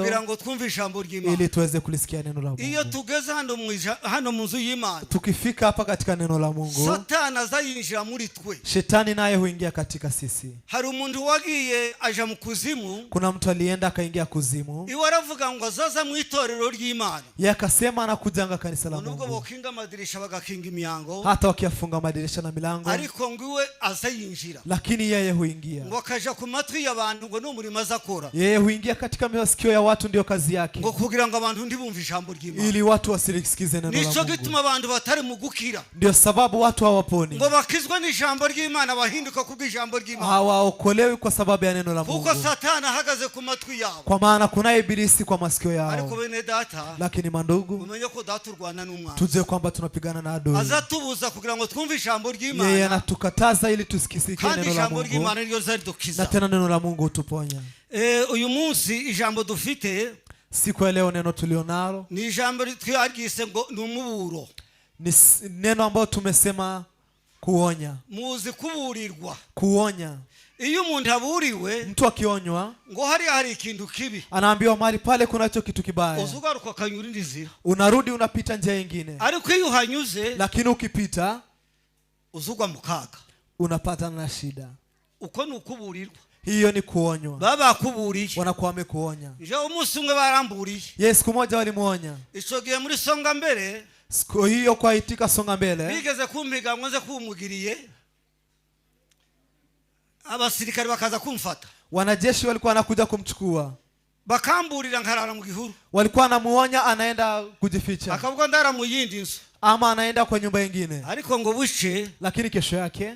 Kugira ngo twumve ijambo ry'Imana. Ili tuweze kulisikia neno la Iyo Mungu. Tugeze hano mu hano mu nzu y'Imana, Tukifika hapa katika neno la Mungu, Satani aza yinjira muri twe. Shetani naye huingia katika sisi. Hari umuntu wagiye aja mu kuzimu. Kuna mtu alienda akaingia kuzimu. Iwe aravuga ngo azaza mu itorero ry'Imana. Yeye akasema anakujanga kanisa la Ngo nubwo Mungu, bokinga amadirisha, bagakinga imyango, hata wakiyafunga madirisha na milango, ariko ngo iwe aza yinjira, lakini yeye huingia. Ngo akaja ku matwi y'abantu, ngo ni umurimo aza akora, Yeye huingia katika masikio ya watu, ndiyo kazi yake, ngo kugira ngo abantu ntibumve ijambo ry'Imana. Ili watu wasilisikize neno la Nicyo Mungu. gituma abantu batari mu gukira, Ndio sababu watu hawaponi, ngo bakizwe n'ijambo ry'Imana, bahinduka kubw'ijambo ry'Imana, hawaokolewi kwa sababu ya neno la kuko Mungu, Satani ahagaze ku matwi yabo. Kwa maana kuna ibilisi kwa masikio Ariko yao. bene data, Lakini mandugu, umenye ko data urwana n'umwana, tujue kwamba tunapigana na adui. Azatubuza kugira ngo twumve ijambo Yeye ry'Imana, anatukataza ili tusikisikie kandi neno la ijambo Mungu, ry'Imana niryo na ridukiza. Tena neno la Mungu hutuponya. Eh, uyu munsi ijambo dufite Siku ya leo neno tulionalo ni ijambo twaryise ngo ni umuburo. Ni neno ambayo tumesema kuonya. Muzi kuburirwa? Kuonya. Iyo umuntu aburiwe Mtu akionywa, ngo hariya hari ikintu kibi, anaambiwa mahali pale kunacho kitu kibaya, uza ugaruka ukanyura indi nzira. Unarudi unapita njia ingine. Ariko iyo uhanyuze, Lakini ukipita, uza ugwa mu kaga. Unapatana na shida. Uko ni ukuburirwa. Hiyo ni kuonywa. Baba bakuburiye. Wanakuwa wamekuonya. Njewe umunsi umwe baramburiye. Ye, siku moja walimuonya. Icyo gihe muri Songa Mbere, Siku hiyo kwa itika Songa Mbele, bigeze kumpiga ngo nze kumugiriye, abasirikare bakaza kumfata, wanajeshi walikuwa wanakuja kumchukua, bakamburira nkarara mu gihuru, walikuwa wanamuonya anaenda kujificha akavuga ndara mu yindi nzu. Ama anaenda kwa nyumba ingine. Ariko ngo buce, Lakini kesho yake,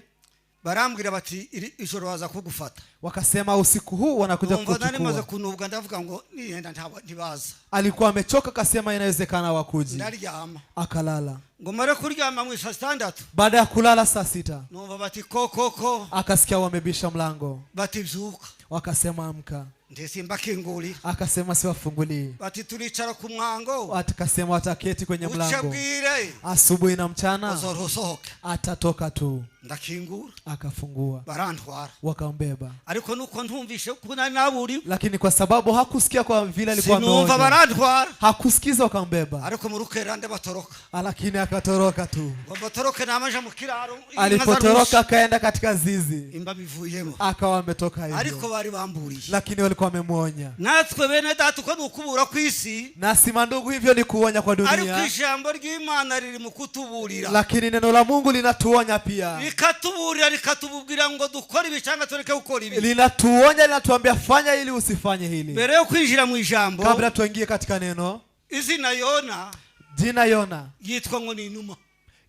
barambwira bati iri ijoro baza kugufata. Wakasema usiku huu wanakuja Numva nari maze kukuchukua. kunubwa, ndavuga ngo niyenda ntibaza. Alikuwa amechoka, akasema inawezekana wakuji. Ndaryama. Akalala. Ngo mare kuryama mu saa sitandatu, Baada ya kulala saa 6, numva bati kokoko, akasikia wamebisha mlango, bati byuka. Wakasema amka. Ndetse mbakingurira. Akasema siwafungulii. Bati turicara ku mwango, Akasema wataketi kwenye uca mlango bwire, asubuhi na mchana, uzora usohoke. Atatoka tu. Ndakingura. Akafungua. Barantwara. Wakambeba. Ariko nuko ntumvishe kuko nari naburiwe, Lakini kwa sababu hakusikia, kwa vile alikuwa sinumva, ameonywa, barantwara. Hakusikiza, wakambeba. Ariko mu rukera ndabatoroka. Lakini akatoroka tu. Ngo mbatoroke namaja mu kiraro inka Alipotoroka zarusha. akaenda katika zizi, Imba bivuyemo. Akawa ametoka Ariko hivyo, bari bamburiye. Lakini walikuwa wamemwonya. Natwe bene data, uko ni ukubura ku isi, Nasi mandugu, hivyo ni kuonya kwa ariko dunia, ijambo ry'Imana riri mu kutuburira, lakini neno la Mungu linatuonya pia. Rikatuburira, rikatubwira ngo dukore ibi cyangwa tureke gukora ibi. Linatuonya, linatuambia fanya hili, usifanye hili. Mbere yo kwinjira mu ijambo, Kabla tuingie katika neno, izina Yona jina Yona yitwa ngo ni inuma.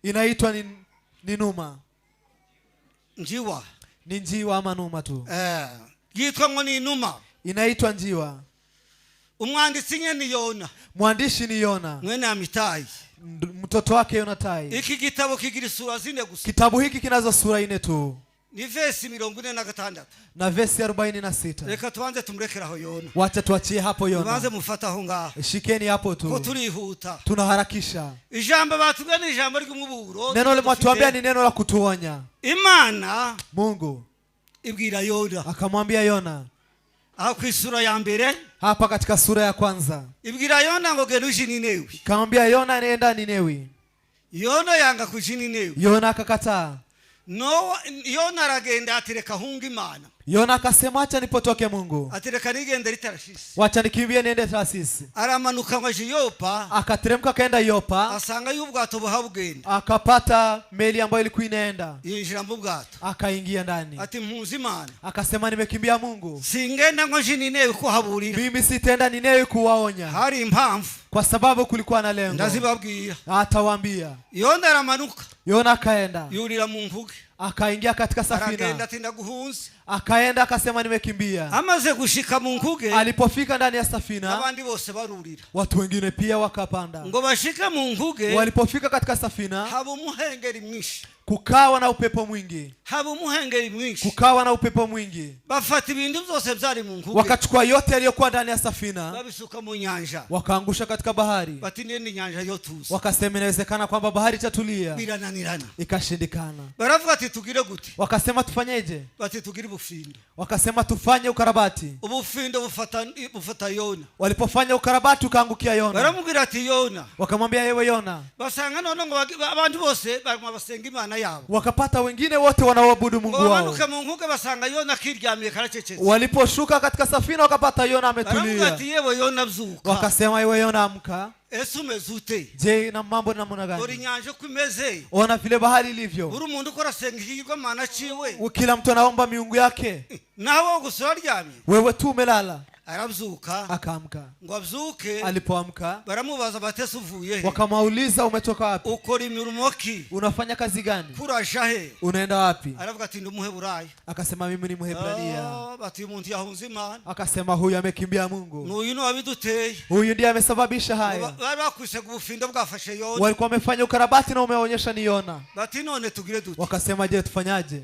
Inaitwa ni numa. Njiwa. Ni njiwa ama numa tu. Eh, yitwa ngo ni inuma. Inaitwa njiwa. Umwanditsi nye ni Yona, Mwandishi ni Yona, mwene Amitayi. Mtoto wake Yonatai. Iki gitabo kigira isura zine gusa. Kitabu hiki kinazo sura ine tu Ni vesi 46. Na vesi 46. Reka tubanze tumurekere aho Yona. Wacha tuachie hapo Tubanze Yona. mufate aho ngaho, Shikeni hapo ko tu, turihuta. Tunaharakisha. Ijambo batubwiye ni ijambo ry'umuburo. Neno limwatuambia ni neno la kutuonya. Imana Mungu ibwira Yona akamwambia Yona aho ku isura ya mbere, hapa katika sura ya kwanza, ibwira Yona ngo genda uje i Ninewi. Kamwambia Yona nenda Ninewi. Yona yanga kuja i Ninewi. Yona akakataa. Nowa Yona aragenda ati reka hunga Imana, Yona akasema acha nipotoke Mungu, ati reka nigendere i Tarashisi. Wacha nikimbie niende Tarsisi. Aramanuka ngo aje i Yopa, Akateremka akaenda Yopa, asanga y'ubwato buhabugenda, akapata meli ambayo ilikuwa inaenda, yinjira mu bwato, akaingia ndani, ati mpunze Imana, akasema nimekimbia Mungu, singenda ngo nje i Ninewi kuhaburira. Mimi sitaenda Ninewi kuwaonya, Hari impamvu, kwa sababu kulikuwa na lengo. Ndazibabwira. Atawaambia. Yona aramanuka, Yona akaenda, yurira mu nkuge, akaingia katika aragenda, safina, ati ndaguhunze. Akaenda akasema nimekimbia. Amaze gushika mu nkuge, Alipofika ndani ya safina, abandi bose barurira, watu wengine pia wakapanda. Ngo bashike mu nkuge, Walipofika katika safina, haba umuhengeri mwinshi. Kukawa na upepo mwingi, Haba umuhengeri mwinshi. Kukawa na upepo mwingi. Bafata ibintu byose byari mu nkuge, Wakachukua yote yaliyokuwa ndani ya safina, babisuka mu nyanja. Wakaangusha katika bahari. Bati nene inyanja yo tuza. Wakasema inawezekana kwamba bahari itatulia. Birananirana. Ikashindikana. Baravuga ati tugire gute? Wakasema tufanyeje? Bati tugire ubufindo. Wakasema tufanye ukarabati. Ubufindo bufata bufata Yona. Walipofanya ukarabati ukaangukia Yona. Baramubwira ati Yona. Wakamwambia, yewe Yona. Basanga none ngo abantu bose barimo basenga imana yabo. Wakapata wengine wote wanaoabudu Ngo mungu wao. bamanuke mu nkuge basanga Yona akiryamiye karacecetse. Waliposhuka katika safina wakapata Yona Baramubwira ametulia. ati yewe Yona, byuka. Wakasema, yewe Yona, amka. Ese umeze ute? Je, na mambo ni namna Dore gani? inyanja uko imeze. Ona vile bahari ilivyo. Buri muntu uko arasenga ikigirwamana ciwe. Kila mtu anaomba miungu yake. Nawe wowe gusa uraryamye. Wewe tu umelala. Arabyuka. Akaamka. Ngo abyuke, Alipoamka, baramubaza bati ese uvuye he? wakamauliza, umetoka wapi? Ukora imirimo ki? Unafanya kazi gani? Kuraja he? Unaenda wapi? Aravuga ati ndi umuheburayo. Akasema, mimi ni Mhebrania. Ah, bati uyu muntu yahunze Imana. Akasema, huyu amekimbia Mungu. N'uyu ni wabiduteye. Huyu ndiye amesababisha Ngo haya. bari bakwise ubufindo bwafashe Yona. Walikuwa wamefanya ukarabati na umeonyesha ni Yona. Bati none tugire dute? Wakasema, je, tufanyaje?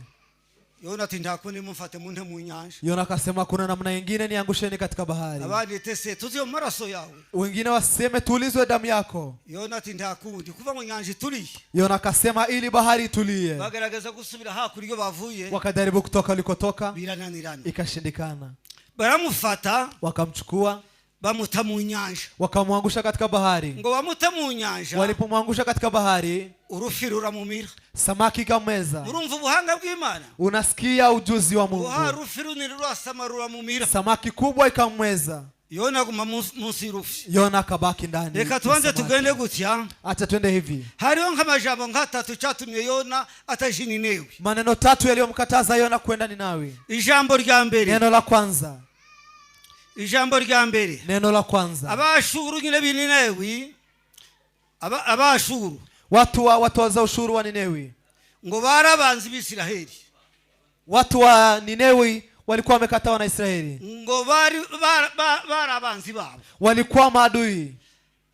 Yona ati nta kundi, mumfate munte mu nyanja. Yona akasema, kuna namna ingine? Niangusheni katika bahari. Abandi tese tuziyo mu maraso yawe. Wengine waseme, tulizwe damu yako. Yona ati nta kundi kuva mu nyanja ituriye. Yona akasema, ili bahari itulie. Bagerageza gusubira hakurya iyo bavuye. Wakajaribu kutoka walikotoka. Birananirana. Ikashindikana. Baramufata, Wakamchukua, bamuta mu nyanja. Wakamwangusha katika bahari. Ngo bamute mu nyanja, Walipomwangusha katika bahari, urufi ruramumira. Samaki ikameza. Murumva ubuhanga bw'Imana. Unasikia ujuzi wa Mungu. Uha rufi runini rurasama ruramumira. Samaki kubwa ikammeza. Yona aguma munsi y'urufi. Yona akabaki ndani Reka ya tubanze samaki. tugende gutya. Acha twende hivi. Hariho nk'amajambo nk'atatu cyatumye Yona ataja i Ninewi. Maneno tatu yaliyomkataza Yona kwenda Ninawi. Ijambo rya mbere. Neno la kwanza. Ijambo rya mbere. Neno la kwanza. Abashuru nyine b'Ininewi, abashuru Watu wa watoza ushuru wa Ninewi, ngo barabanzi b'Isiraheli. Watu wa Ninewi walikuwa wamekataa na Israeli. Ngo bari bari abanzi babo. Walikuwa maadui.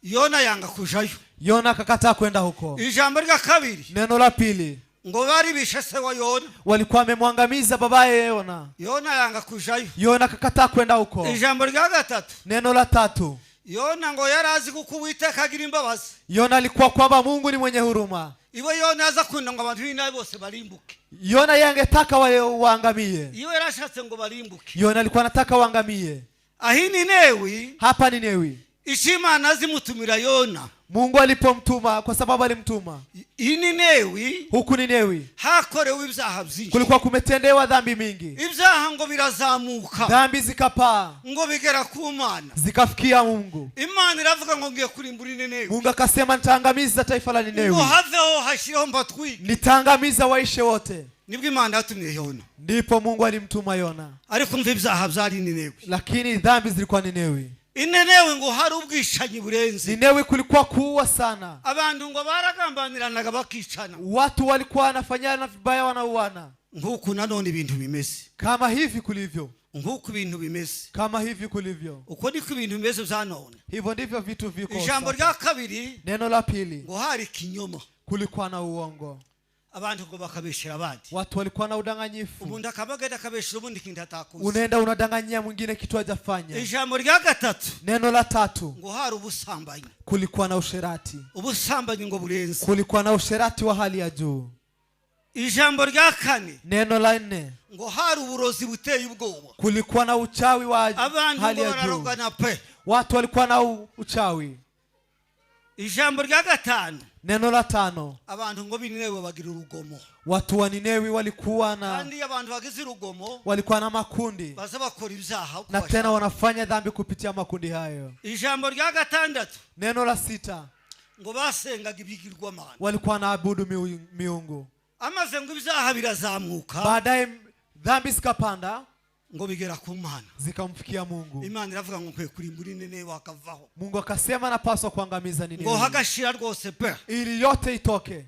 Yona yanga kujayo. Yona akakataa kwenda huko. Ijambo rya kabiri. Neno la pili. Ngo bari bishe se wa Yona. Walikuwa wamemwangamiza babaye Yona. Yona yanga kujayo. Yona akakataa kwenda huko. Ijambo rya gatatu. Neno la tatu. Yona ngo yari azi kuko Uwiteka agira imbabazi. Yona alikuwa kwamba Mungu ni mwenye huruma. Iwe Yona aza kunda ngo abantu b'Inawi bose barimbuke. Yona yeye angetaka wale waangamie. Iyo yarashatse ngo barimbuke. Yona alikuwa anataka waangamie. Aho i Ninewi, Hapa Ninewi, icyo Imana zimutumira Yona, Mungu alipomtuma, kwa sababu alimtuma i Ninewi huku Ninewi, hakorewe ibyaha byinshi. Kulikuwa kumetendewa dhambi mingi. Ibyaha ngo birazamuka, Dhambi zikapaa, ngo bigera ku Mana. Zikafikia Mungu. Imana iravuga ngo ngiye kurimbura Ninewi. Mungu akasema, nitaangamiza taifa la Ngo Ninewi, haveho hashireho mbatwike. Nitaangamiza waishe wote. Nibwo Imana yatumye Yona. Ndipo Mungu alimtuma Yona. Ariko umva ibyaha byari Ninewi. Lakini dhambi zilikuwa Ninewi. I Ninewi ngo hari ubwicanyi burenze. Ninewi kulikuwa kuua sana. Abantu ngo baragambaniranaga bakicana. Watu walikuwa wanafanyana vibaya, wanauana. Nk'uku nanone ibintu bimeze. Kama hivi kulivyo. Nk'uko ibintu bimeze. Kama hivi kulivyo. Uko niko ibintu bimeze bya none. Hivyo ndivyo vitu viko Ijambo sasa. rya kabiri. Neno la pili. Ngo hari ikinyoma. Kulikuwa na uongo. Abantu ngo bakabeshera abandi. Watu walikuwa na udanganyifu. Umuntu akaba agenda akabeshera ubundi ikintu atakoze. Unaenda unadanganyia mwingine kitu hajafanya. Ijambo rya gatatu. Neno la tatu. Ngo hari ubusambanyi. Kulikuwa na usherati. Ubusambanyi ngo burenze. Kulikuwa na usherati wa hali ya juu. Ijambo rya kane. Neno la nne. Ngo hari uburozi buteye ubwoba. Kulikuwa na uchawi wa Abantu hali ngo ya juu. bararogana pe. Watu walikuwa na uchawi. Ijambo rya gatanu. Neno la tano. Abantu ngo b'Ininewe bagira urugomo. Watu wa Ninewi walikuwa na Kandi iyo abantu bagize urugomo, walikuwa na makundi, baza bakora ibyaha uko na bashaka. tena wanafanya dhambi kupitia makundi hayo. Ijambo rya gatandatu. Neno la sita. Ngo basengaga ibigirwamana. Walikuwa wanaabudu miungu. Amaze ngo ibyaha birazamuka, Baadaye dhambi zikapanda, ngo bigera ku Mana. Zikamfikia Mungu. Imana iravuga ngo nkwiye kurimbura Ninewe wakavaho. Mungu akasema, napaswa kuangamiza Ngo Ninewi hagashira rwose pe. Ili yote itoke.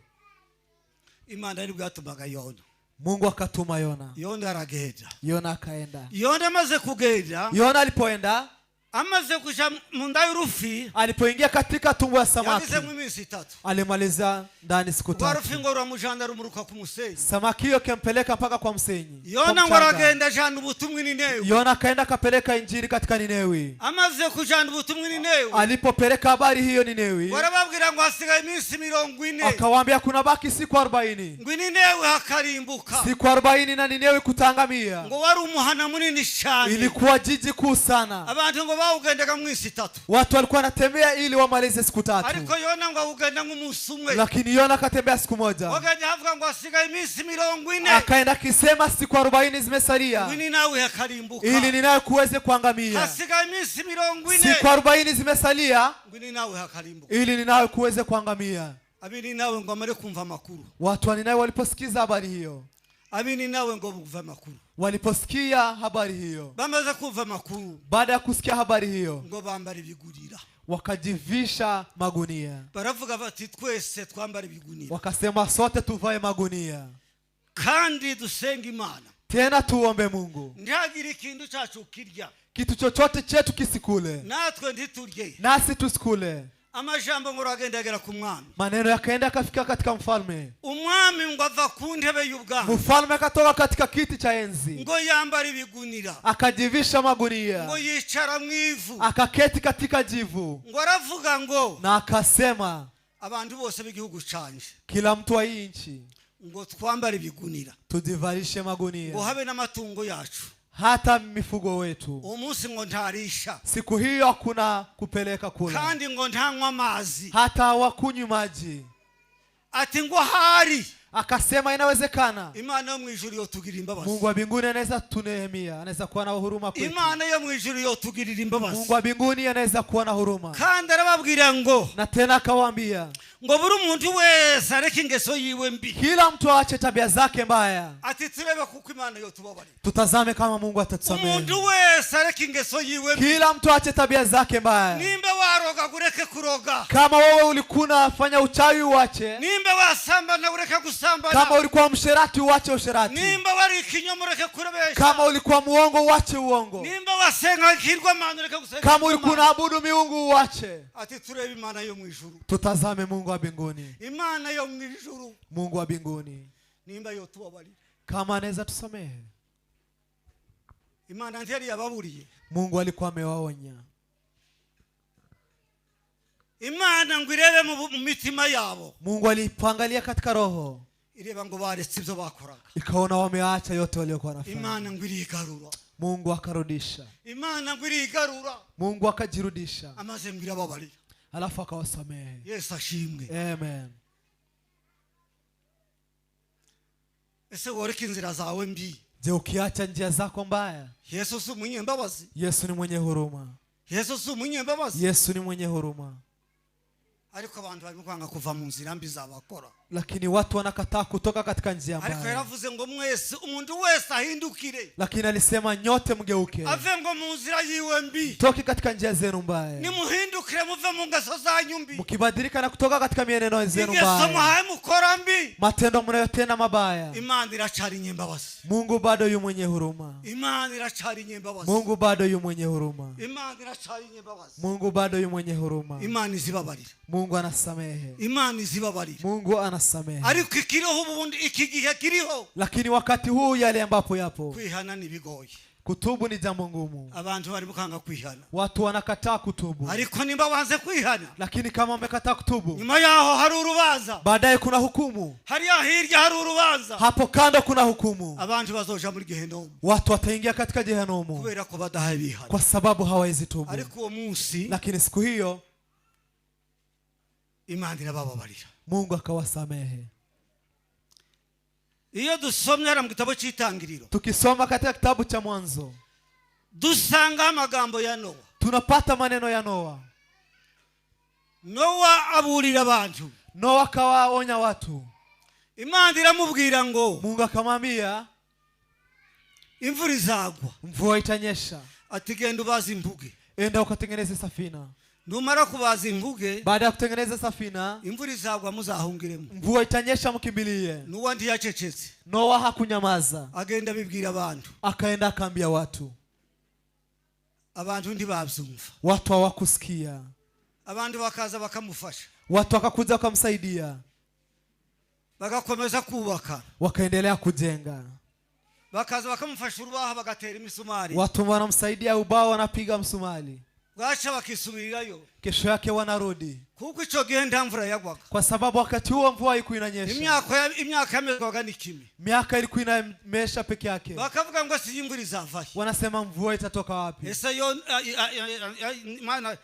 Imana nibwo yatumaga Yona. Mungu akatuma Yona. Yona aragenda. Yona akaenda. Yona amaze kugenda, Yona alipoenda, Amaze kuja mu nda y'urufi, Alipoingia katika tumbo ya samaki, yagizemo iminsi 3. Alimaliza ndani siku Rwa 3. rufi ngo ruramujana rumuruka ku musenyi. Samaki hiyo kampeleka mpaka kwa msenyi, kwa Yona ngo mchanga. aragenda ajana ubutumwa i Ninewi. Yona akaenda akapeleka injili katika Ninewi. Amaze kujana ubutumwa i Ninewi, Alipopeleka habari hiyo Ninewi, barababwira ngo hasigaye iminsi 40, akawaambia kuna baki siku 40, ngo i Ninewi hakarimbuka. Siku 40 na Ninewi kutangamia. Ngo wari umuhana munini cyane. Ilikuwa jiji kuu sana. Abantu ngo bawugendaga mu minsi 3. Watu walikuwa wanatembea ili wamalize siku 3, Ariko Yona ngo awugenda nk'umunsi umwe. Lakini Yona akatembea siku 1. Wagenda havuga ngo hasigaye iminsi 40, Akaenda akisema siku 40 zimesalia ngo i Ninawi hakarimbuka. Ili Ninawi kuweze kuangamia. Hasigaye iminsi 40, Siku 40 zimesalia ngo i Ninawi hakarimbuka. Ili Ninawi kuweze kuangamia. Ab'i Ninawi ngo bamare kumva amakuru, Watu wa Ninawi waliposikiza habari hiyo, ab'i Ninawi ngo bumve amakuru, waliposikia habari hiyo, bamaze kumva amakuru, baada ya kusikia habari hiyo, ngo bambara ibigunira. Wakajivisha magunia. Baravuga bati twese twambara ibigunira, Wakasema sote tuvae magunia, kandi dusenga Imana, tena tuombe Mungu, ntihagire ikintu cyacu kirya, kitu chochote chetu kisikule, natwe ntiturye. Nasi tusikule. Amajambo ngo aragenda agera ku mwami. Maneno yakaenda akafika katika mfalme. Umwami ngo ava ku ntebe y'ubwami, Mfalme akatoka katika kiti cha enzi, ngo yambara ibigunira, akajivisha magunia, ngo yicara mu ivu, akaketi katika jivu, ngo aravuga ngo na akasema, abantu bose b'igihugu canje, kila mtu wa hii nchi, ngo twambare ibigunira, tujivalishe ngo magunia, habe n'amatungo yacu. Hata mifugo wetu. Uwo munsi ngo ntarisha, Siku hiyo hakuna kupeleka kula, kandi ngo ntanywa amazi. Hata hawakunywi maji. Ati ngo ahari Akasema inawezekana Imana yo mu ijuru yotugirira imbabazi. Mungu wa mbinguni anaweza tunehemia, anaweza kuwa na huruma kwetu. Imana yo mu ijuru yotugirira imbabazi. Mungu wa mbinguni anaweza kuwa na huruma. Kandi arababwira ngo Na tena akawaambia, ngo buri muntu wese areke ingeso yiwe mbi, kila mtu aache tabia zake mbaya, ati turebe kuko Imana yotubabarira. Tutazame kama Mungu atatusamehe. Umuntu wese areke ingeso yiwe mbi. Kila mtu aache tabia zake mbaya. Nimba waroga ureke kuroga. Kama wewe ulikuwa unafanya uchawi uache. Nimba wasambana ureke gusambana. Kama ulikuwa msherati uache usherati. Nimba wari ikinyoma ureke kurebesha. Kama ulikuwa muongo uache uongo. Nimba wasenga ikirwamana ureke gusenga Kama ulikuwa ikirwamana. unaabudu miungu uache. Ati turebe Imana yo mu ijuru. Tutazame Mungu wa mbinguni. Imana yo mu ijuru, Mungu wa mbinguni, nimba yotubabarira. Kama anaweza tusamehe. Imana ntiyari yababuriye? Mungu alikuwa amewaonya. Imana ngo irebe mu mitima yabo, Mungu alipangalia katika roho, ireba ngo baretse ibyo bakoraga. Ikaona wameacha yote waliokuwa wanafanya. Imana ngo irigarura. Mungu akarudisha. Imana ngo irigarura. Mungu akajirudisha, Amaze ngo irababarira. Alafu akawasamehe. Yesu ashimwe. Amen. Ese woreka inzira zawe mbi? Je, ukiacha njia zako mbaya? Yesu si umunyembabazi? Yesu ni mwenye huruma. Yesu si umunyembabazi? Yesu ni mwenye huruma. Ariko abantu barimo kwanga kuva mu nzira mbi zabakora. Lakini watu wanakataa kutoka katika njia Ariko mbaya. yaravuze ngo mwese umuntu wese ahindukire, Lakini alisema nyote mgeuke, ave ngo mu nzira yiwe mbi. Toke katika njia zenu mbaya. Nimuhindukire muve mu ngeso zanyu mbi, Mkibadilika na kutoka katika mienendo zenu ingeso mbaya, muhaye mukora mbi. Matendo mnayotenda mabaya. Imana iracari inyembabazi. Mungu bado yu mwenye huruma. Imana iracari inyembabazi. Mungu bado yu mwenye huruma. Imana iracari inyembabazi. Mungu bado yu mwenye huruma. Imana izibabarira. Mungu anasamehe. Imana izibabarira. Mungu anasamehe. Ariko ikiriho ubundi iki gihe kiriho, Lakini wakati huu yale ambapo yapo, kwihana ntibigoye. Kutubu ni jambo ngumu. Abantu bari bukanga kwihana. Watu wanakataa kutubu. Ariko nimba banze kwihana, Lakini kama wamekataa kutubu, nyuma yaho hari urubanza. Baadaye kuna hukumu. Hariya hirya hari urubanza. Hapo kando kuna hukumu. Abantu bazoja muri gehenomu Watu wataingia katika jehanamu kubera ko badahaye bihana. Kwa sababu hawawezi tubu. Ariko uwo munsi Lakini siku hiyo Imana irabababarira. Mungu akawasamehe. Iyo dusomye hariya mu gitabo cy'Itangiriro, Tukisoma katika kitabu cha Mwanzo, dusanga amagambo ya Nowa. Tunapata maneno ya Noa. Nowa aburira abantu. Noa akawaonya watu. Imana iramubwira ngo Mungu akamwambia, imvura izagwa. Mvua itanyesha. Ati genda ubaze imbuge. Enda ukatengeneze safina. Numara kubaza inguge, Baada ya kutengeneza safina, imvura izagwa muzahungiremo. Mvua itanyesha mkimbilie. Nowa ntiyacecetse. Noa hakunyamaza, Agenda abibwira abantu. Akaenda akaambia watu. Abantu ntibabyumva. Watu hawakusikia. Abantu bakaza bakamufasha. Watu wakakuja wakamsaidia. Bagakomeza kubaka. Wakaendelea kujenga. Bakaza bakamufasha urubaho bagatera imisumari. Watu wanamsaidia ubao, wanapiga msumali. Bwaca bakisubirirayo. Kesho yake wanarudi. Kuko icyo gihe nta mvura yagwaga. Kwa sababu wakati huo mvua haikuwa inanyesha. Imyaka yamezwaga n'ikime. Miaka ilikuwa inamesha peke yake. Bakavuga ngo si imvura izavahe? Wanasema mvua itatoka wapi? Ese yo Imana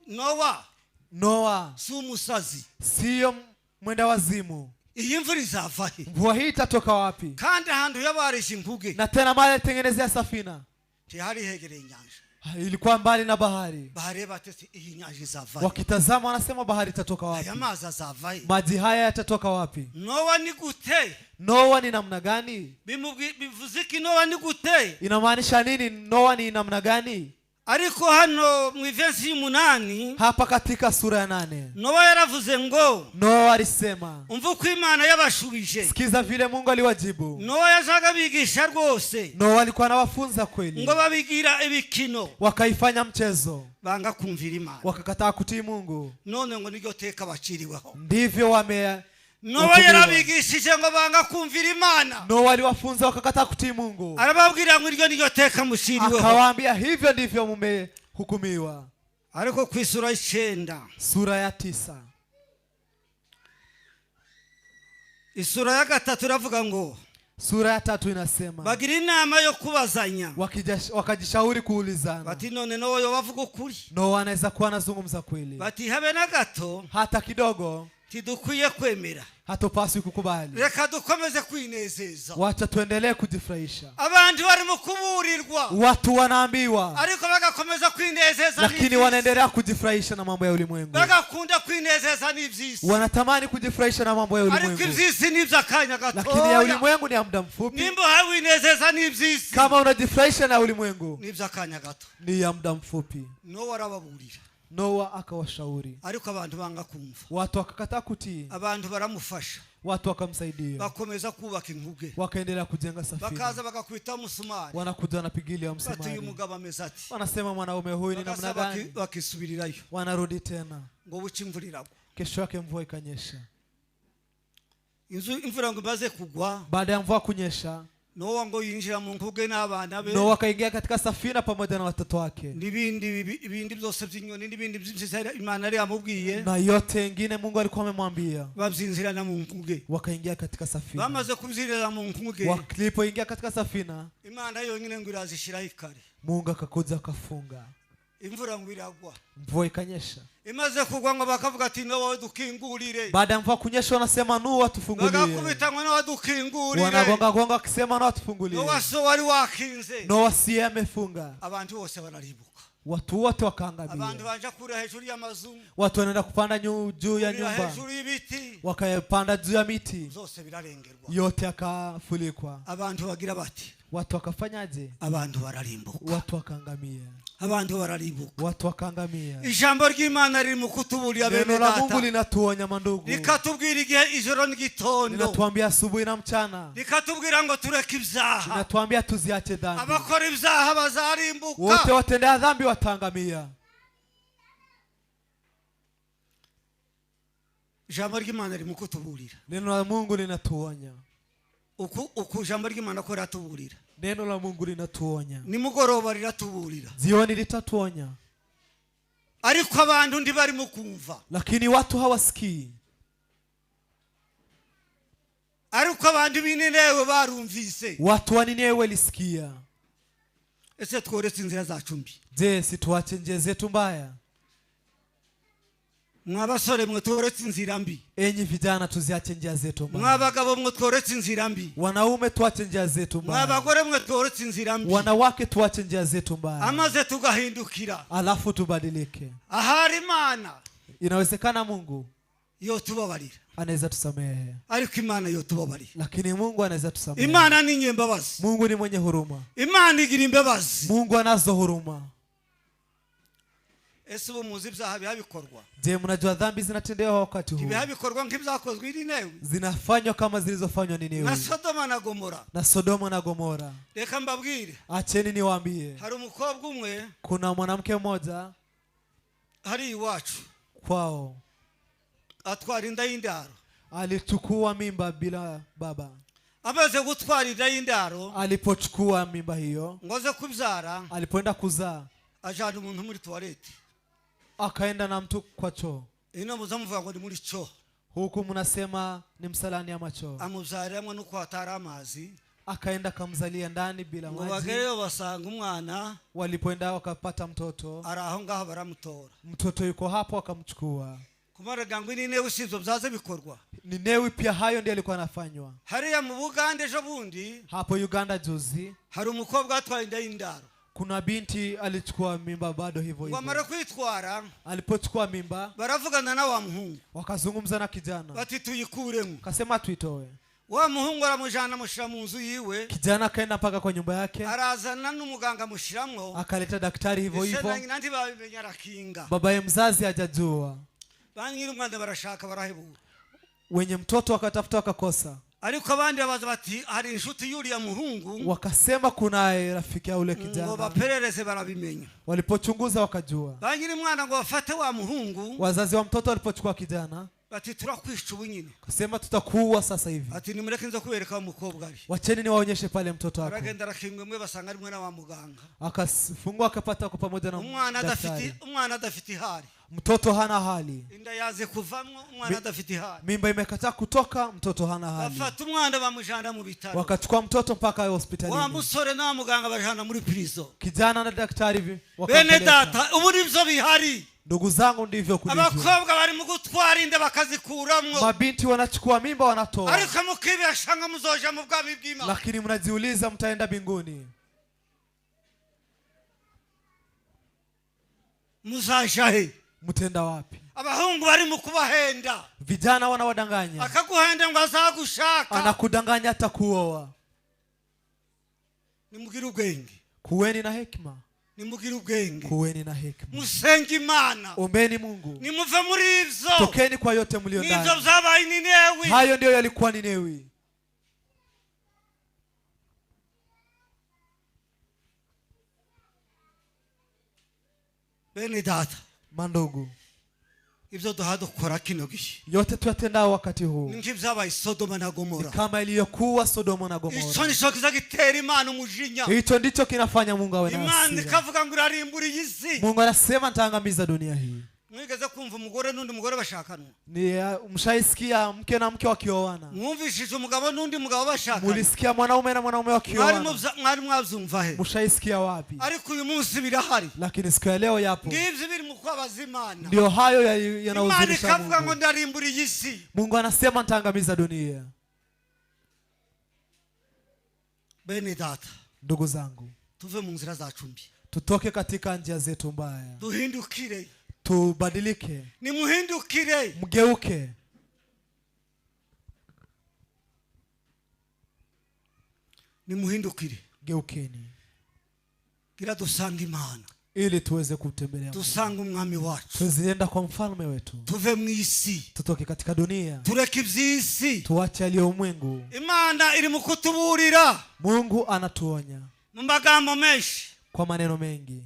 Nowa Noa si umusazi? Siyo mwenda wazimu. Iyi mvura izavahe? Mvua hii itatoka wapi? Kandi ahantu yabarisha inkuge Na tena mali alitengenezea safina ntihari hegereye inyanja. Ilikuwa mbali na bahari. Bareba ati iyi nyanja izavahe? Wakitazama wanasema bahari itatoka wapi? Aya mazi azavahe? Maji haya yatatoka wapi? Nowa ni gute? Noa ni namna gani? Bivuze iki Nowa ni gute? Inamaanisha nini Noa ni namna gani? Ariko hano mu ivensi y'umunani, Hapa katika sura ya 8, Nowa yaravuze ngo, Noa alisema, umva uko Imana yabashubije. Sikiza vile Mungu aliwajibu. Nowa yajaga abigisha rwose. Noa alikuwa anawafunza kweli. Ngo babigira ibikino. Wakaifanya mchezo. Banga kumvira Imana. Wakakataa kutii Mungu. None ngo niryo teka baciriweho. Ndivyo wame Nowa hukumiwa. yarabigishije ngo banga kumvira Imana. Noa aliwafunza wakakataa kutii Mungu. Arababwira ngo iryo niryo teka muciriweho. Akawaambia hivyo ndivyo mmehukumiwa. Ariko ku isura y'icenda, Sura ya 9, isura ya gatatu iravuga ngo, Sura ya 3 inasema, bagira inama yo kubazanya. Wakajishauri kuulizana. Bati none Nowa yoba avuga ukuri? Noa anaweza kuwa anazungumza kweli. Bati habe na gato. Hata kidogo. Tidukwiye kwemera. Hatupaswi kukubali. Reka dukomeze kwinezeza. Wacha tuendelee kujifurahisha. Abantu barimo kuburirwa. Watu wanaambiwa, Ariko bagakomeza kwinezeza lakini n'iby'isi. wanaendelea kujifurahisha na mambo ya ulimwengu. Bagakunda kwinezeza n'iby'isi. Wanatamani kujifurahisha na mambo ya Ariko ulimwengu, iby'isi ni iby'akanya lakini ya gatoya. ulimwengu ni ya muda mfupi. Nimba uhawe winezeza n'iby'isi, Kama unajifurahisha na ulimwengu, ni iby'akanya gato. ni ya muda mfupi. Nowa arababurira. Noa akawashauri. Ariko abantu banga kumva. Watu wakakataa kutii. Abantu baramufasha. Watu wakamsaidia. Bakomeza kubaka inkuge. Wakaendelea kujenga safina. Bakaza bagakwita umusumari. Wanakuja wanapigilia Bati uyu msumari. mugabo ameze ati. Wanasema mwanaume huyu ni namna Bakaza gani? bakisubirirayo. Wanarudi tena. Ngo buce imvura iragwa. Kesho yake mvua ikanyesha. Inzu imvura ngo imaze kugwa, Baada ya mvua kunyesha, Nowa ngo yinjira mu nkuge n'abana be. Noa akaingia katika safina pamoja na watoto wake. N'ibindi ibindi byose by'inyoni n'ibindi byinshi Imana yari yamubwiye. Na yote ingine Mungu alikuwa amemwambia. Babyinjirana mu nkuge. Wakaingia katika safina. Bamaze kubyinjira mu nkuge, Walipoingia katika safina, Imana yonyine ngo irazishiraho ikare. Mungu akakuja akafunga. Imvura ngo iragwa. Mvua ikanyesha. Imaze kugwa ngo bakavuga ati Nowa dukingurire. Baada ya mvua kunyesha wanasema Noa tufungulie. Bagakubita ngo Nowa dukingurire. Wanagonga gonga wakisema Noa tufungulie. Nowa so wari wakinze. Noa siye amefunga. Abantu bose bararibuka. Watu wote wakaangamia. Abantu banja kura hejuru y'amazu. Watu wanaenda kupanda juu ya Kurira nyumba. hejuru y'ibiti. Wakapanda juu ya miti. Zose birarengerwa. Yote yakafulikwa. Abantu bagira bati, Watu wakafanyaje? abantu bararimbuka. Watu wakaangamia. Abantu bararimbuka. Watu wakaangamia. Ijambo ry'Imana riri mu kutuburira bene Neno la Mungu data. linatuonya mandugu. Rikatubwira igihe ijoro n'igitondo. Linatuambia asubuhi na mchana. Rikatubwira ngo tureke ibyaha. Linatuambia tuziache dhambi. Abakora ibyaha bazarimbuka. Wote watendea dhambi wataangamia. Ijambo ry'Imana riri mu kutuburira. Neno la Mungu linatuonya. Uku ijambo ry'Imana ko riratuburira. Neno la Mungu linatuonya. Nimugoroba riratuburira. Jioni litatuonya. Ariko abantu ntibarimo kumva. Lakini watu hawasikii. Ariko abantu b'Ninewe barumvise. Watu wa Ninewe walisikia. Ese tworetse inzira zacu mbi? Je, si tuache njia zetu mbaya? Mwa basore mwe tworetse inzira mbi. Enyi vijana, tuziache njia zetu mbaya. Mwa bagabo mwe tworetse inzira mbi. Wanaume, tuache njia zetu Mwa mbaya. bagore mwe tworetse inzira mbi. Wanawake, tuache njia zetu mbaya. Amaze tugahindukira. Alafu tubadilike. Ahari Imana Inawezekana Mungu yotubabarira. anaweza tusamehe. Ariko Imana yotubabarira. Lakini Mungu anaweza tusamehe. Imana ni nyembabazi. Mungu ni mwenye huruma. Imana igira imbabazi. Mungu anazo huruma. Ese ubu muzi ibyaha biha bikorwa? Je, mnajua dhambi zinatendewa wakati huu? Ibiha bikorwa nk'ibyakozwe i Ninewi Zinafanywa kama zilizofanywa na Ninewi Sodoma na Gomora. Na Sodoma na Gomora. Reka mbabwire, Acheni niwaambie, hari umukobwa umwe kuna mwanamke mmoja hari iwacu kwao atwara inda y'indaro. Alichukua mimba bila baba. Amaze gutwara inda y'indaro, Alipochukua mimba hiyo, ngo aze kubyara, alipoenda kuzaa, ajana umuntu muri toilette. Akaenda na mtu kwa choo. Ino muza muvuga ngo ni muri choo, Huku mnasema ni msalani ama choo. Amubyariramo nuko hatari amazi. Akaenda akamzalia ndani bila Ngo maji. bagereyo basanga umwana Walipoenda wakapata mtoto, ari aho ngaho, baramutora. Mtoto yuko hapo, akamchukua. Kumaraga ngo Ninewi si ibyo byaze bikorwa. Ninewi pia hayo ndiyo alikuwa anafanywa. Hariya mu Bugande ejo bundi Hapo Uganda juzi hari umukobwa watwaye inda y'indaro. Kuna binti alichukua mimba bado hivyo Ngo amara hivyo. kwitwara, Alipochukua mimba, baravugana na wa muhungu, wakazungumza na kijana, bati tuyikuremo. akasema tuitoe. Wa muhungu aramujana amushyira mu nzu yiwe. Kijana akaenda mpaka kwa nyumba yake, Arazana n'umuganga amushyiramo. Akaleta daktari hivyo Ese na hivyo. nyina ntibabimenya, arakinga. Babaye mzazi hajajua, Ba nyiri umwana barashaka barahebura. Wenye mtoto wakatafuta wakakosa. Ariko abandi babaza bati hari inshuti y'uriya muhungu. Wakasema kuna rafiki ya ule Ngo kijana. baperereze barabimenya. Walipochunguza wakajua. Ba nyiri umwana ngo bafate wa muhungu, Wazazi wa mtoto walipochukua kijana, bati turakwica ubu nyine. Wakasema tutakuua sasa hivi. Ati nimureke nza kubereka wa mukobwa ari. Wacheni niwaonyeshe pale mtoto wako. Aragenda arakingwa mwe basanga ari mwana wa muganga. Akafungua akapata kwa pamoja na Umwana daktari. adafite, umwana adafite ihari. Mtoto hana hali. Inda yaze kuvamwo, umwana adafite ihari. Mimba imekataa kutoka, mtoto hana hali. Bafata umwana bamujana mu bitaro. Wakachukua mtoto mpaka Wa hospitalini. musore na muganga bajana muri prison. Kijana na daktari Bene wakampeleka. data, ubu nibyo bihari. Ndugu zangu, ndivyo kulivyo. Abakobwa bari mu gutwara inda bakazikuramwo. Mabinti wanachukua mimba wanatoa, Ariko mukibesha ngo muzoja mu bwami bw'Imana. Lakini mnajiuliza mtaenda mbinguni. Muzaja he? Mtaenda wapi? Abahungu bari mu kubahenda. Vijana wanawadanganya. Akaguhenda ngo azagushaka. Anakudanganya atakuoa. Nimugire ubwenge. Kuweni na hekima. Nimugire ubwenge. Kuweni na hekima. Musenge Imana. Ombeni Mungu. Nimuve muri ivyo. Tokeni kwa yote mlio Nivyo ndani. vyabaye Ninewi. Hayo ndiyo yalikuwa Ninewi. Bene data, Mandugu, ibyo duha dukora kino gihe yote tuyatendao wakati huu ni nk'ibyabaye Sodoma na ni Gomora. kama iliyokuwa Sodoma na Icyo Gomora. nicyo kiza gitera Imana umujinya. Hicho ndicho kinafanya Mungu awe na Imana hasira. ikavuga ngo irarimbura iyi si. Mungu anasema nitaangamiza dunia hii. Mwigeze kumva umugore n'undi mugore bashakanwa? Ni mshaisikia mke na mke wakioana? Mwumvishije umugabo n'undi mugabo bashakana? Mulisikia mwanaume na mwanaume Mwari wakioana? mwari mwabyumva he? Mshaisikia wapi? Ariko uyu munsi birahari. Lakini siku ya leo yapo. Ngibyo biri mu kubabaza Imana. Ndio hayo Imana yanahuzunisha ikavuga ngo Mungu. ndarimbura iyi si. Mungu anasema nitaangamiza dunia. Bene data, Ndugu zangu, tuve mu nzira zacu mbi, tutoke katika njia zetu mbaya, duhindukire. Tubadilike. Nimuhindukire. Mgeuke. Nimuhindukire. Geukeni Gira dusange Imana, ili tuweze kumtembelea Mungu. Dusange umwami wacu. Tuzienda kwa mfalme wetu. Tuve mu isi, Tutoke katika dunia, tureke iby'isi. tuache yaliyo ulimwengu. Imana iri mu kutuburira Mungu anatuonya mu magambo menshi, kwa maneno mengi,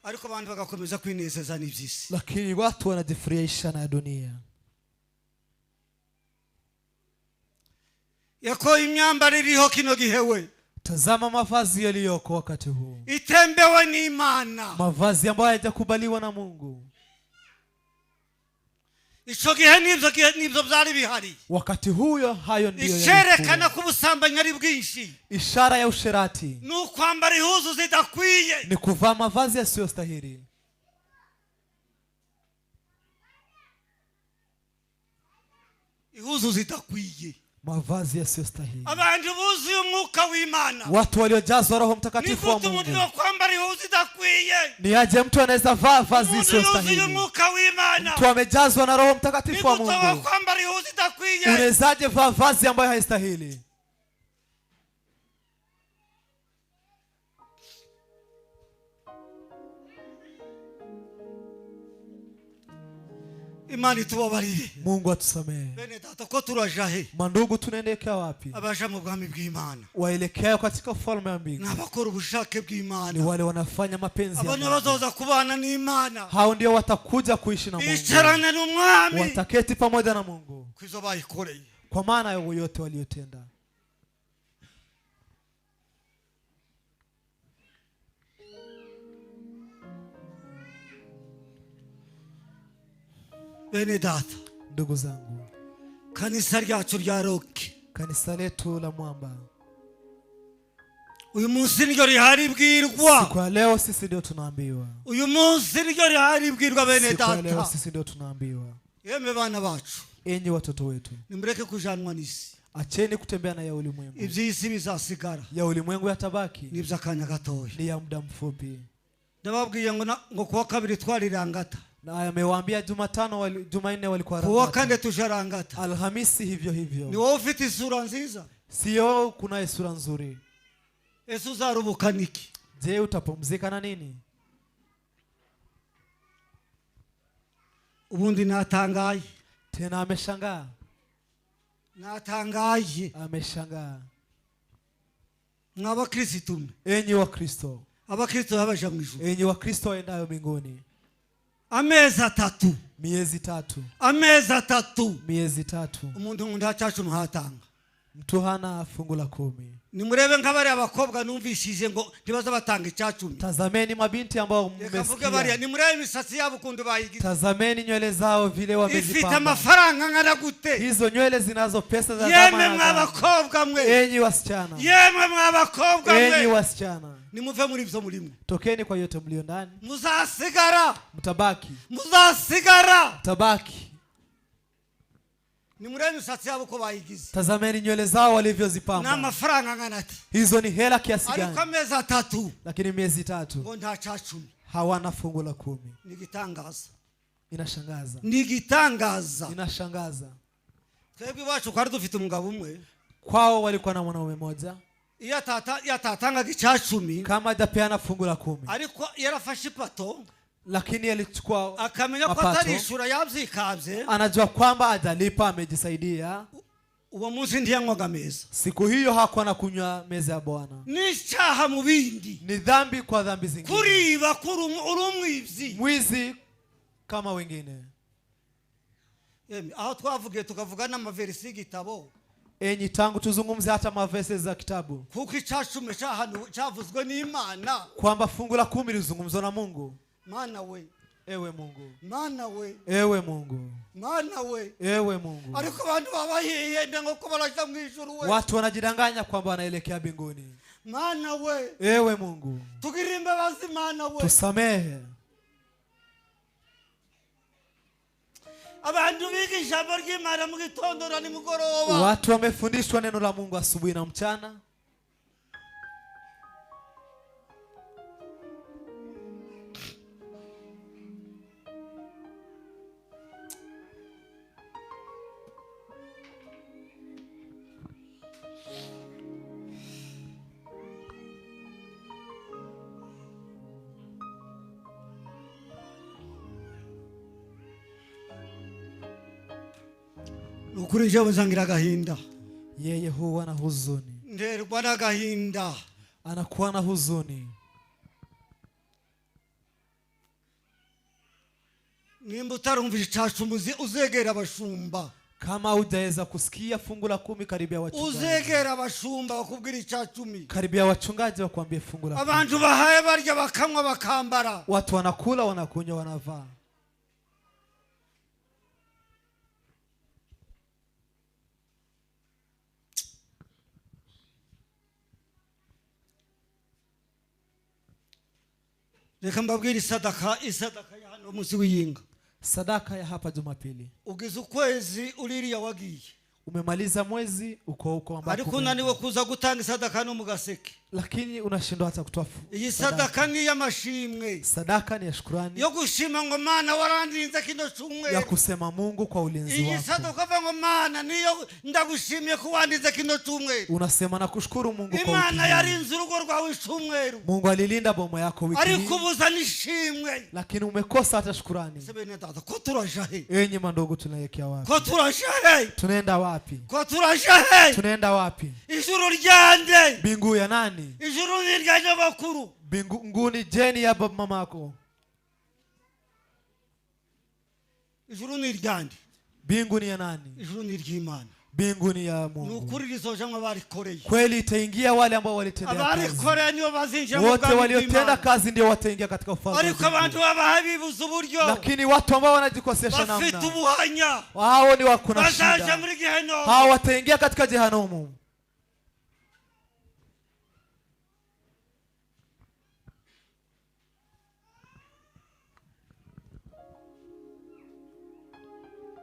ariko abantu bagakomeza kwinezeza n'iby'isi. Lakini watu wanajifurahisha na dunia. Yako imyambaro iriho kino gihe we, Tazama mavazi yaliyoko wakati huu, itembewe n'Imana. Mavazi ambayo hayajakubaliwa na Mungu. Ico gihe nibyo gihe nibyo byari bihari. Wakati huyo hayo ndiyo Icerekana yalikuwa. ko ubusambanyi ari bwinshi Ishara ya usherati ni ukwambara ihuzu zidakwiye. Ni kuvaa mavazi yasiyostahili. Ihuzu zidakwiye. Mavazi yasiyostahili. Abantu buzuye umwuka w'Imana, Watu waliojazwa Roho ni Mtakatifu wa gute umuntu Mungu, yokwambara ihuzu idakwiye? Ni aje mtu anaweza vaa vazi Umuntu yuzuye isiyostahili? umwuka w'Imana, Mtu amejazwa na Roho ni Mtakatifu wa gute Mungu, wakwambara ihuzu idakwiye? unawezaje vaa vazi ambayo haistahili? Imana itubabarire. Mungu atusamehe. Bene data, ko turaja he? Mandugu, tunaelekea wapi? Abaja mu bwami bw'Imana Waelekeayo katika ufalme wa mbingu ni abakora ubushake ni bw'Imana. wale wanafanya mapenzi ya Abo nibo Mungu. bazoza kubana n'Imana, Hao ndio watakuja kuishi na Mungu, bicarane n'umwami wataketi pamoja na Mungu, kwizo bayikoreye. kwa maana yote waliyotenda. Bene data, Ndugu zangu, kanisa ryacu rya Rock, kanisa letu la Mwamba, uyu munsi niryo riharibwirwa. Siku ya leo sisi ndio tunaambiwa. Uyu munsi niryo riharibwirwa, bene Siku ya leo data. sisi ndio tunaambiwa. Yemwe bana bacu, Enyi watoto wetu, nimureke kujanwa n'isi. Acheni kutembea na ya ulimwengu. Iby'isi bizasigara, Ya ulimwengu yatabaki, n'iby'akanya gatoya. ni ya muda mfupi. Ndababwiye ngo ngo kuwa kabiri twarirangata, Na amewaambia Jumatano Jumanne walikuwa kuwa Rangata. kane tuja Rangata. Alhamisi hivyo Ni hivyo. wowe ufite isura nziza? Sio kunaye sura nzuri? Ese uzarubuka niki? Je, utapumzika na nini? Ubundi natangaye. Tena ameshangaa. Natangaye. Ameshangaa. Mw'abakristo mwe, Enyi wa Kristo, abakristo babaja mu ijuru, enyi wa Kristo waendayo mbinguni, amezi 3, miezi 3, amezi 3, miezi 3, umuntu ngo nta cyacu muhatanga. Mtu hana fungu la 10. Nimurebe nk'abariya bakobwa numvishije ngo ntibaza batanga icyacumi. Tazameni mabinti ambao Reka mvuge bariya, mmesikia. nimurebe imisatsi yabo ukuntu bayigize, Tazameni nywele zao vile ifite wamezipamba. amafaranga angana gute. Hizo nywele zinazo pesa za Yemwe dhamana gani? mw'abakobwa mwe, Enyi wasichana, yemwe mw'abakobwa enyi mwe, wasichana, nimuve muri ibyo murimwe. tokeni kwa yote mlio ndani, Muzasigara, mtabaki, muzasigara. mtabaki. Nimurebe imisatsi yabo uko bayigize, Tazameni nywele zao walivyozipamba. n'amafaranga angana ati. Hizo ni hela kiasi Ariko gani? amezi 3 Lakini miezi 3 ngo nta cacumi. hawana fungu la 10. Ni igitangaza. Inashangaza. Ni igitangaza. Inashangaza. Twebwe iwacu twari dufite umugabo umwe, Kwao walikuwa na mwanaume mmoja, iyo atatangaga icacumi, kama hajapeana fungu la 10, ariko yarafashe ipato, lakini alichukua akamenya ko mapato, atarishura yabyikabye, anajua kwamba hajalipa, amejisaidia. Uwo munsi ntiyanywaga meza. Siku hiyo hakuwa na kunywa meza ya Bwana. N'icyaha mu bindi. Ni dhambi kwa dhambi zingine. Kuriba kuri uri umwibyi. Mwizi kama wengine. Yemwe, aho twavugiye tukavuga n'amaverisi y'igitabo. Enyi, tangu tuzungumze hata mavesi za kitabu, Kuko icacumi cyavuzwe n'Imana. kwamba fungu la 10 lilizungumzwa na Mungu. Mana we. Ewe Mungu. Mana we. Ewe Mungu. Mana we. Ewe Mungu. Ariko abantu babahiyenda ngo ko baraja mu ijuru we. Watu wanajidanganya kwamba wanaelekea mbinguni. Mana we. Ewe Mungu. Tugirire imbabazi Mana we. Tusamehe. Abantu biga ijambo ry'Imana mu gitondo na nimugoroba. Watu wamefundishwa neno la Mungu asubuhi na mchana. Ukuri njyewe nzangira agahinda. Yeye huwa na huzuni. Nterwa n'agahinda. Anakuwa na huzuni. Nimba utarumva icacumi uzegera abashumba. Kama hujaweza kusikia fungu la 10, karibia wachungaji. Uzegera abashumba bakubwira icacumi. Karibia wachungaji wakwambie fungu la 10. Abantu bahaye barya bakanywa bakambara. Watu wanakula, wanakunywa, wanavaa. Reka mbabwire isadaka, isadaka ya hano munsi w'iyinga. Sadaka ya hapa Jumapili. Ugize ukwezi uririya wagiye. Umemaliza mwezi uko huko ambako Ariko unaniwe kuza gutanga isadaka no mu gaseke. Lakini unashindwa hata kutoa Iyi sadaka. sadaka ni iy'amashimwe. Sadaka ni ya shukrani. Yo gushima ngo Mana warandinze kino cyumweru. Ya kusema Mungu kwa ulinzi Iyi wako. sadaka ukavuga ngo Mana niyo ndagushimiye ko wandinze kino cyumweru. Unasema nakushukuru Mungu kwa Imana wiki hii. yarinze urugo rwawe icyumweru. Mungu alilinda boma yako wiki Ariko hii. ubuza n'ishimwe. Lakini umekosa hata shukrani. Ese bene data ko turaja he? Enyi mandugu, tunaelekea wapi? Ko turaja he? Tunaenda wapi? Ko turaja he? Tunaenda wapi? Ijuru ryande. Mbingu ya nani? Ijuru ni irya nyogokuru. Mbinguni jeni ya baba mamako. Ijuru ni iryande. Mbingu ni ya nani? Ijuru ni iry'Imana. Mbingu ni ya Ni Mungu. ukuri rizojamwo abarikoreye. Kweli itaingia wale ambao walitendea kazi. Abarikoreye nibo bazinjira mu Wote bwami waliotenda bw'Imana. kazi ndio wataingia katika ufalme wa Ariko abantu mbinguni. babaha bibuza uburyo. Lakini watu ambao wanajikosesha Bafite namna, ubuhanya. hao ni wa kuna Bazaja shida. muri gehinomu. Hao wataingia katika jehanamu.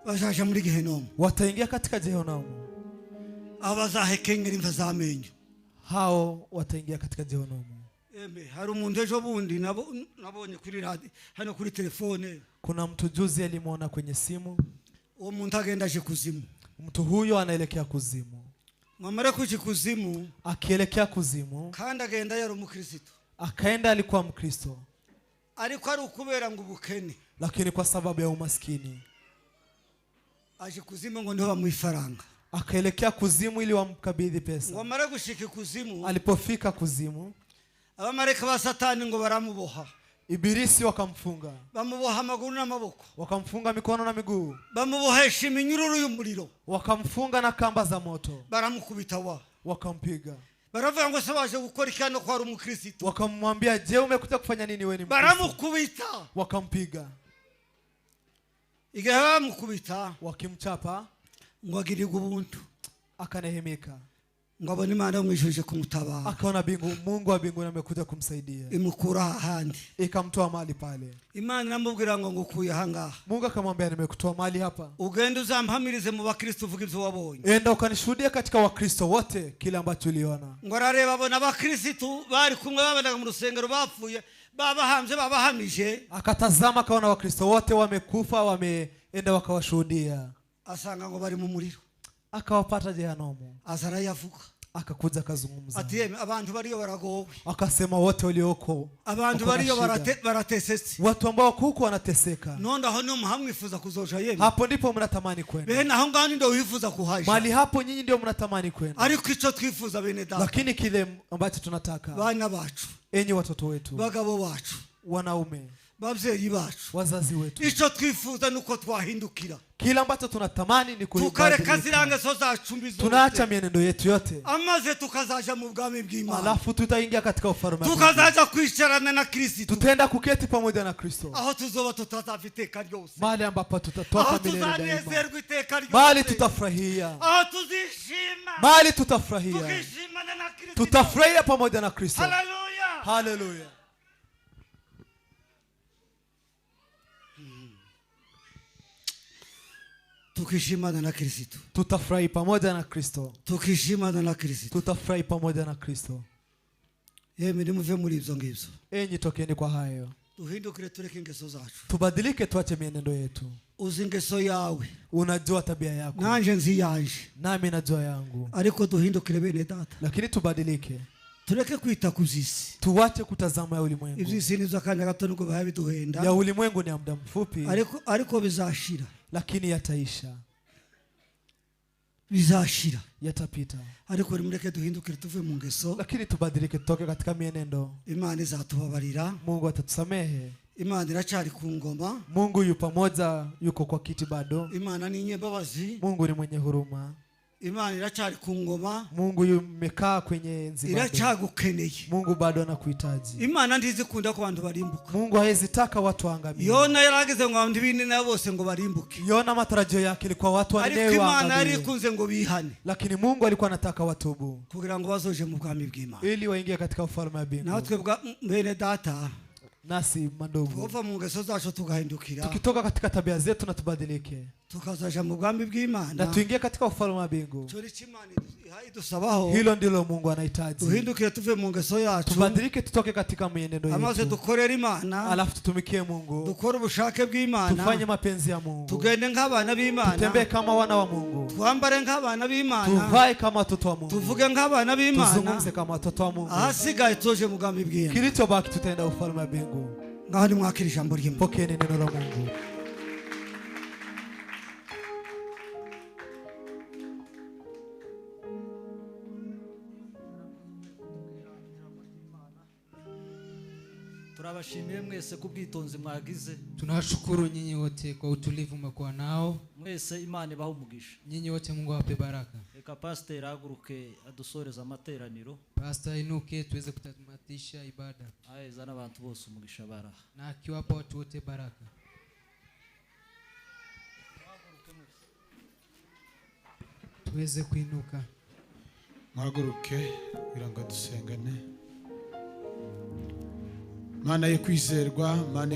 Bazaja muri gehinomu. Wataingia katika jehanamu. Aho bazahekengera imva z'amenyo. Hao wataingia katika jehanamu. Eme, hari umuntu ejo bundi nabonye kuri radio hano kuri telefone. Kuna mtu juzi alimuona kwenye simu. Uwo muntu agenda aje kuzimu. Mtu huyo anaelekea kuzimu. Mwamara kuja kuzimu, Akielekea kuzimu, kandi agenda yari umukristo. Akaenda alikuwa Mkristo. Ariko ari ukubera ngo ubukene. Lakini kwa sababu ya umaskini Aje kuzimu ngo niho bamuha ifaranga. Akaelekea kuzimu ili wamkabidhi pesa. Ngo amare gushika ikuzimu, Alipofika kuzimu, abamarayika ba Satani ngo baramuboha. Ibilisi wakamfunga. Bamuboha amaguru n'amaboko. Wakamfunga mikono na miguu. Bamubohesha iminyururu y'umuriro. Wakamfunga na kamba za moto. Baramukubita wa. Wakampiga. Baravuga ngo se waje gukora iki hano ko ari umukristo? Wakamwambia, je, umekuja kufanya nini wewe ni Mkristo? Baramukubita. Wakampiga. Igihe bamukubita, Wakimchapa, ngo agirirwe ubuntu. Akanehemeka. Ngo abone Imana yamwijuje kumutabara. Akaona bingu, Mungu wa mbinguni amekuja kumsaidia. Imukura ahandi. Ikamtoa mahali pale. Imana iramubwira ngo ngukuye ahangaha. Mungu akamwambia, nimekutoa mahali hapa. Ugende uzampamirize mu bakristo uvuge ibyo wabonye. Enda ukanishuhudia katika Wakristo wote kile ambacho uliona. Ngo arareba abona abakristo bari kumwe babandaga mu rusengero bapfuye, babahambye, babahamije. Akatazama akaona Wakristo wote wamekufa, wameenda wakawashuhudia. Asanga ngo bari mu muriro. Akawapata jehanamu. Aza arayavuga. Akakuja akazungumza. Ati yemwe, abantu bariyo baragowe. Akasema wote walioko Abantu wako na bariyo shida. baratesetse. Watu ambao huko wanateseka. None aho niho muhamwifuza kuzoja yemwe. Hapo ndipo mnatamani kwenda. Bene aho ngaho ndio wifuza kuhaja. Mahali hapo nyinyi ndio mnatamani kwenda. Ariko icyo twifuza bene data. Lakini kile ambacho tunataka, Bana bacu, enyi watoto wetu, bagabo bacu, wanaume, babyeyi bacu, wazazi wetu, icyo twifuza nuko twahindukira. Kile ambacho tunatamani ni Tukareka kubadilika. ziriya ngeso zacu mbi zose. Tunaacha mienendo yetu yote. Amaze tukazaja mu bwami bw'Imana. Alafu tutaingia katika ufalme wa Mungu. Tukazaja kwicarana na Kristo. Tutaenda kuketi pamoja na Kristo. Aho tuzoba tutazava iteka ryose. Mahali ambapo tutatoka Aho milele daima. tuzanezerwa iteka ryose. Mahali tutafurahia. Aho tuzishima. Mahali tutafurahia. Tukishimana na Kristo. Tutafurahia pamoja na Kristo. Haleluya. Haleluya. Tukishimana na Kristo. Tutafurahi pamoja na Kristo. Tukishimana na Kristo. Tutafurahi pamoja na Kristo. Yemwe nimuve muri ibyo ngibyo. Enyi tokeni kwa hayo. Duhindukire tureke ingeso zacu. Tubadilike tuache mienendo yetu. Uzi ingeso yawe. Unajua tabia yako. Nanje nzi yanje. Nami najua yangu. Ariko duhindukire bene data. Lakini tubadilike. Tureke kwita ku by'isi. Tuache kutazama ya ulimwengu. Iby'isi ni by'akanya gato nubwo bihaye biduhenda. Ya ulimwengu ni ya muda mfupi. Ariko bizashira. Lakini yataisha. Bizashira. Yatapita. Ariko nimureke duhindukire tuve mu ngeso. Lakini tubadilike tutoke katika mienendo. Imana izatubabarira. Mungu atatusamehe. Imana iracyari ku ngoma. Mungu yu pamoja, yuko kwa kiti bado. Imana ni nyembabazi. Mungu ni mwenye huruma. Imana iracyari ku ngoma. Mungu yumekaa kwenye enzi bado. Iracyagukeneye. Mungu bado anakuhitaji. Imana ntizikunda ko abantu barimbuka. Mungu hawezi taka watu waangamie. Yona yarageze ngo abantu b'Inene nabo bose ngo barimbuke. Yona matarajio yake ilikuwa watu wa Ariko Nineve Imana waangamie. yari ikunze ngo bihane. Lakini Mungu alikuwa anataka watubu. Kugira ngo bazoje mu bwami bw'Imana. Ili waingie katika ufalme wa mbingu. Natwe bene data, Nasi mandugu, tuva mu ngeso zacu tugahindukira. Tukitoka katika tabia zetu na tubadilike. Tukazaja mu bwami bw'Imana. Na tuingie katika ufalme wa mbingu. Cyo nicyo Imana idusabaho. Hilo ndilo Mungu anahitaji. Duhinduke tuve mu ngeso yacu, Tubadilike, tutoke katika mienendo amaze yetu, dukorere Imana, alafu tutumikie Mungu, dukore ubushake bw'Imana, tufanye mapenzi ya Mungu, tugende nk'abana b'Imana, tutembee kama wana wa Mungu, twambare nk'abana b'Imana, tuvae kama watoto wa Mungu, tuvuge nk'abana b'Imana. Tuzungumze kama watoto wa Mungu. Ahasigaye tuje mu bwami bw'Imana. Kilichobaki tutaenda ufalme wa mbingu. Ngaho nimwakira ijambo ry'Imana. Pokeeni neno la Mungu. Turabashimiye mwese ku bwitonzi mwagize. Tunawashukuru nyinyi wote kwa utulivu mmekuwa nao. Mwese Imana ibahe umugisha. Nyinyi wote Mungu awape baraka. Reka pasiteri ahaguruke adusoreze amateraniro. Pasta inuke tuweze kutamatisha ibada, aheza n'abantu bose umugisha baraha. Na akiwapa watu wote baraka. Tuweze kuinuka. Muhaguruke kugira ngo dusengane. Mana yo kwizerwa, Mana.